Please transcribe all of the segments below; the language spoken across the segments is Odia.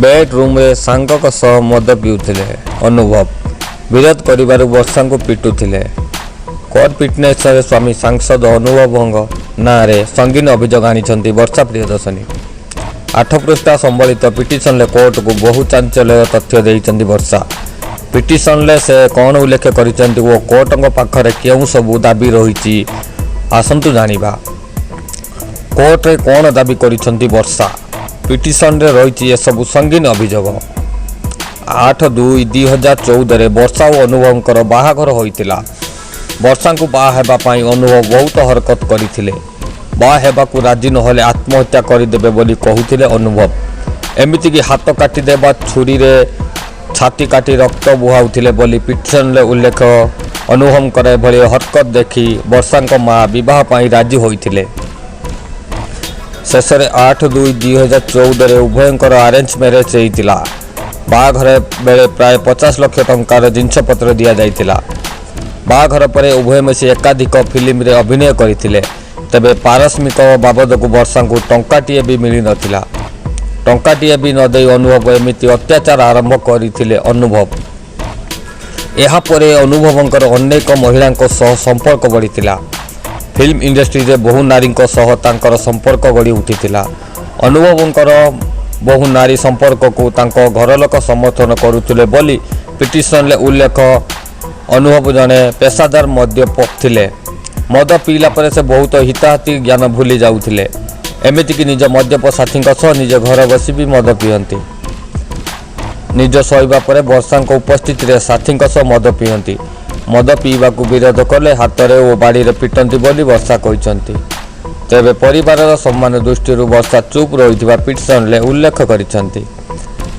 ବେଡ୍ ରୁମରେ ସାଙ୍ଗଙ୍କ ସହ ମଦ ପିଉଥିଲେ ଅନୁଭବ। ବିରୋଧ କରିବାରୁ ବର୍ଷାଙ୍କୁ ପିଟୁଥିଲେ। କୋର୍ଟ ପିଟିସନରେ ସ୍ୱାମୀ ସାଂସଦ ଅନୁଭବଙ୍କ ନାଁରେ ସଙ୍ଗୀନ ଅଭିଯୋଗ ଆଣିଛନ୍ତି ବର୍ଷା ପ୍ରିୟଦର୍ଶିନୀ। 8 ପୃଷ୍ଠା ସମ୍ବଳିତ ପିଟିସନରେ କୋର୍ଟକୁ ବହୁ ଚାଞ୍ଚଲ୍ୟକର ତଥ୍ୟ ଦେଇଛନ୍ତି ବର୍ଷା। ପିଟିସନରେ ସେ କ'ଣ ଉଲ୍ଲେଖ କରିଛନ୍ତି ଓ କୋର୍ଟଙ୍କ ପାଖରେ କେଉଁ ସବୁ ଦାବି ରହିଛି, ଆସନ୍ତୁ ଜାଣିବା। କୋର୍ଟରେ କ'ଣ ଦାବି କରିଛନ୍ତି ବର୍ଷା? ପିଟିସନରେ ରହିଛି ଏସବୁ ସଙ୍ଗୀନ ଅଭିଯୋଗ। 8/2/2014ରେ ବର୍ଷା ଓ ଅନୁଭବଙ୍କର ବାହାଘର ହୋଇଥିଲା। ବର୍ଷାଙ୍କୁ ବାହା ହେବା ପାଇଁ ଅନୁଭବ ବହୁତ ହରକତ କରିଥିଲେ। ବାହା ହେବାକୁ ରାଜି ନହେଲେ ଆତ୍ମହତ୍ୟା କରିଦେବେ ବୋଲି କହୁଥିଲେ ଅନୁଭବ। ଏମିତିକି ହାତ କାଟିଦେବା, ଛୁରୀରେ ଛାତି କାଟି ରକ୍ତ ବୁହାଉଥିଲେ ବୋଲି ପିଟିସନରେ ଉଲ୍ଲେଖ। ଅନୁଭବଙ୍କର ଏଭଳି ହରକତ ଦେଖି ବର୍ଷାଙ୍କ ମା ବିବାହ ପାଇଁ ରାଜି ହୋଇଥିଲେ। ଶେଷରେ 8/2/2014ରେ ଉଭୟଙ୍କର ଆରେଞ୍ଜ ମ୍ୟାରେଜ ହେଇଥିଲା। ବାହାଘର ବେଳେ ପ୍ରାୟ 50 ଲକ୍ଷ ଟଙ୍କାର ଜିନିଷପତ୍ର ଦିଆଯାଇଥିଲା। ବାହାଘର ପରେ ଉଭୟ ମିଶି ଏକାଧିକ ଫିଲ୍ମରେ ଅଭିନୟ କରିଥିଲେ। ତେବେ ପାରିଶ୍ରମିକ ବାବଦକୁ ବର୍ଷାଙ୍କୁ ଟଙ୍କାଟିଏ ବି ମିଳିନଥିଲା। ଟଙ୍କାଟିଏ ବି ନଦେଇ ଅନୁଭବ ଏମିତି ଅତ୍ୟାଚାର ଆରମ୍ଭ କରିଥିଲେ ଅନୁଭବ। ଏହାପରେ ଅନୁଭବଙ୍କର ଅନେକ ମହିଳାଙ୍କ ସହ ସମ୍ପର୍କ ବଢ଼ିଥିଲା। ଫିଲ୍ମ ଇଣ୍ଡଷ୍ଟ୍ରିରେ ବହୁ ନାରୀଙ୍କ ସହ ତାଙ୍କର ସମ୍ପର୍କ ଗଢ଼ି ଉଠିଥିଲା। ଅନୁଭବଙ୍କର ବହୁ ନାରୀ ସମ୍ପର୍କକୁ ତାଙ୍କ ଘରଲୋକ ସମର୍ଥନ କରୁଥିଲେ ବୋଲି ପିଟିସନରେ ଉଲ୍ଲେଖ। ଅନୁଭବ ଜଣେ ପେସାଦାର ମଦ୍ୟପ ଥିଲେ। ମଦ ପିଇଲା ପରେ ସେ ବହୁତ ହିତାହିତ ଜ୍ଞାନ ଭୁଲି ଯାଉଥିଲେ। ଏମିତିକି ନିଜ ମଦ୍ୟପ ସାଥୀଙ୍କ ସହ ନିଜ ଘରେ ବସି ବି ମଦ ପିଅନ୍ତି। ନିଜ ଶୋଇବା ପରେ ବର୍ଷାଙ୍କ ଉପସ୍ଥିତିରେ ସାଥୀଙ୍କ ସହ ମଦ ପିଅନ୍ତି। ମଦ ପିଇବାକୁ ବିରୋଧ କଲେ ହାତରେ ଓ ବାଡ଼ିରେ ପିଟନ୍ତି ବୋଲି ବର୍ଷା କହିଛନ୍ତି। ତେବେ ପରିବାରର ସମ୍ମାନ ଦୃଷ୍ଟିରୁ ବର୍ଷା ଚୁପ୍ ରହିଥିବା ପିଟିସନରେ ଉଲ୍ଲେଖ କରିଛନ୍ତି।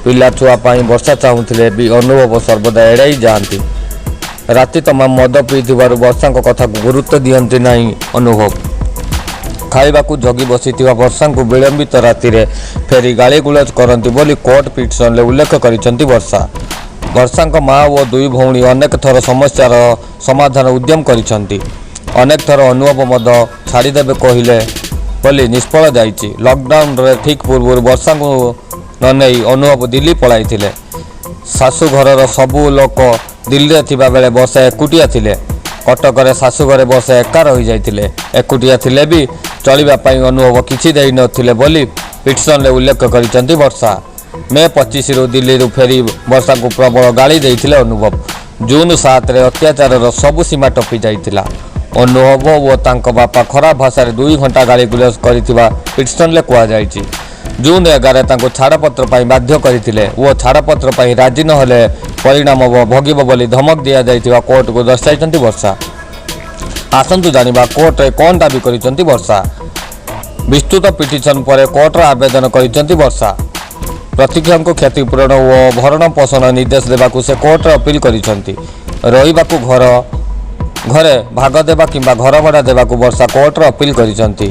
ପିଲା ଛୁଆ ପାଇଁ ବର୍ଷା ଚାହୁଁଥିଲେ ବି ଅନୁଭବ ସର୍ବଦା ଏଡ଼ାଇ ଯାଆନ୍ତି। ରାତି ତମାମ ମଦ ପିଇଥିବାରୁ ବର୍ଷାଙ୍କ କଥାକୁ ଗୁରୁତ୍ୱ ଦିଅନ୍ତି ନାହିଁ ଅନୁଭବ। ଖାଇବାକୁ ଜଗି ବସିଥିବା ବର୍ଷାଙ୍କୁ ବିଳମ୍ବିତ ରାତିରେ ଫେରି ଗାଳିଗୁଲଜ କରନ୍ତି ବୋଲି କୋର୍ଟ ପିଟିସନରେ ଉଲ୍ଲେଖ କରିଛନ୍ତି ବର୍ଷା। ବର୍ଷାଙ୍କ ମା ଓ ଦୁଇ ଭଉଣୀ ଅନେକ ଥର ସମସ୍ୟାର ସମାଧାନ ଉଦ୍ୟମ କରିଛନ୍ତି। ଅନେକ ଥର ଅନୁଭବ ମଦ ଛାଡ଼ିଦେବେ କହିଲେ ବୋଲି ନିଷ୍ଫଳ ଯାଇଛି। ଲକଡାଉନରେ ଠିକ୍ ପୂର୍ବରୁ ବର୍ଷାଙ୍କୁ ନ ନେଇ ଅନୁଭବ ଦିଲ୍ଲୀ ପଳାଇଥିଲେ। ଶାଶୁଘରର ସବୁ ଲୋକ ଦିଲ୍ଲୀରେ ଥିବା ବେଳେ ବର୍ଷା ଏକୁଟିଆ ଥିଲେ। କଟକରେ ଶାଶୁଘରେ ବର୍ଷା ଏକା ରହିଯାଇଥିଲେ। ଏକୁଟିଆ ଥିଲେ ବି ଚଳିବା ପାଇଁ ଅନୁଭବ କିଛି ଦେଇନଥିଲେ ବୋଲି ପିଟିସନରେ ଉଲ୍ଲେଖ କରିଛନ୍ତି ବର୍ଷା। ମେ 25ରୁ ଦିଲ୍ଲୀରୁ ଫେରି ବର୍ଷାଙ୍କୁ ପ୍ରବଳ ଗାଳି ଦେଇଥିଲେ ଅନୁଭବ। ଜୁନ୍ 7ରେ ଅତ୍ୟାଚାରର ସବୁ ସୀମା ଟପି ଯାଇଥିଲା। ଅନୁଭବ ଓ ତାଙ୍କ ବାପା ଖରାପ ଭାଷାରେ 2 ଘଣ୍ଟା ଗାଳିଗୁଲଜ କରିଥିବା ପିଟିସନରେ କୁହାଯାଇଛି। ଜୁନ୍ 11 ତାଙ୍କୁ ଛାଡ଼ପତ୍ର ପାଇଁ ବାଧ୍ୟ କରିଥିଲେ ଓ ଛାଡ଼ପତ୍ର ପାଇଁ ରାଜି ନହେଲେ ପରିଣାମ ଭୋଗିବ ବୋଲି ଧମକ ଦିଆଯାଇଥିବା କୋର୍ଟକୁ ଦର୍ଶାଇଛନ୍ତି ବର୍ଷା। ଆସନ୍ତୁ ଜାଣିବା କୋର୍ଟରେ କ'ଣ ଦାବି କରିଛନ୍ତି ବର୍ଷା। ବିସ୍ତୃତ ପିଟିସନ ପରେ କୋର୍ଟରେ ଆବେଦନ କରିଛନ୍ତି ବର୍ଷା। ପ୍ରତୀକ୍ଷାଙ୍କୁ କ୍ଷତିପୂରଣ ଓ ଭରଣ ପୋଷଣ ନିର୍ଦ୍ଦେଶ ଦେବାକୁ ସେ କୋର୍ଟରେ ଅପିଲ କରିଛନ୍ତି। ରହିବାକୁ ଘର ଘରେ ଭାଗ ଦେବା କିମ୍ବା ଘର ଭଡ଼ା ଦେବାକୁ ବର୍ଷା କୋର୍ଟରେ ଅପିଲ କରିଛନ୍ତି।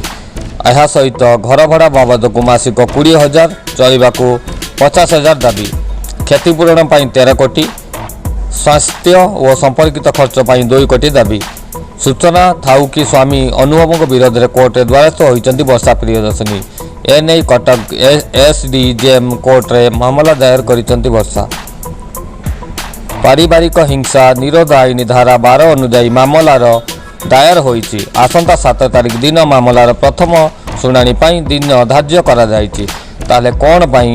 ଏହା ସହିତ ଘର ଭଡ଼ା ବାବଦକୁ ମାସିକ 20,000, ଚଳିବାକୁ 50,000 ଦାବି। କ୍ଷତିପୂରଣ ପାଇଁ 13 କୋଟି, ସ୍ୱାସ୍ଥ୍ୟ ଓ ସମ୍ପର୍କିତ ଖର୍ଚ୍ଚ ପାଇଁ 2 କୋଟି ଦାବି। ସୂଚନା ଥାଉ କି, ସ୍ୱାମୀ ଅନୁଭବଙ୍କ ବିରୋଧରେ କୋର୍ଟରେ ଦ୍ୱାରସ୍ଥ ହୋଇଛନ୍ତି ବର୍ଷା ପ୍ରିୟଦର୍ଶିନୀ। ଏନେଇ କଟକ ଏସଡିଜେଏମ୍ କୋର୍ଟରେ ମାମଲା ଦାୟର କରିଛନ୍ତି ବର୍ଷା। ପାରିବାରିକ ହିଂସା ନିରୋଧ ଆଇନ ଧାରା 12 ଅନୁଯାୟୀ ମାମଲାର ଦାୟର ହୋଇଛି। ଆସନ୍ତା 7 ତାରିଖ ଦିନ ମାମଲାର ପ୍ରଥମ ଶୁଣାଣି ପାଇଁ ଦିନ ଧାର୍ଯ୍ୟ କରାଯାଇଛି। ତାହେଲେ କ'ଣ ପାଇଁ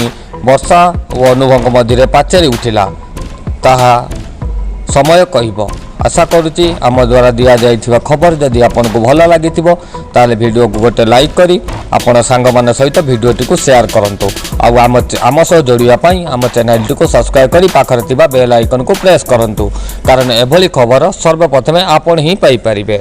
ବର୍ଷା ଓ ଅନୁଭବଙ୍କ ମଧ୍ୟରେ ପାଚେରୀ ଉଠିଲା, ତାହା ସମୟ କହିବ। ଆଶା କରୁଛି, ଆମ ଦ୍ୱାରା ଦିଆଯାଇଥିବା ଖବର ଯଦି ଆପଣଙ୍କୁ ଭଲ ଲାଗିଥିବ, ତାହେଲେ ଭିଡ଼ିଓକୁ ଗୋଟେ ଲାଇକ୍ କରି ଆପଣ ସାଙ୍ଗମାନଙ୍କ ସହିତ ଭିଡ଼ିଓଟିକୁ ସେୟାର କରନ୍ତୁ। ଆଉ ଆମ ସହ ଯୋଡ଼ିବା ପାଇଁ ଆମ ଚ୍ୟାନେଲଟିକୁ ସବସ୍କ୍ରାଇବ୍ କରି ପାଖରେ ଥିବା ବେଲ୍ ଆଇକନ୍କୁ ପ୍ରେସ୍ କରନ୍ତୁ, କାରଣ ଏଭଳି ଖବର ସର୍ବପ୍ରଥମେ ଆପଣ ହିଁ ପାଇପାରିବେ।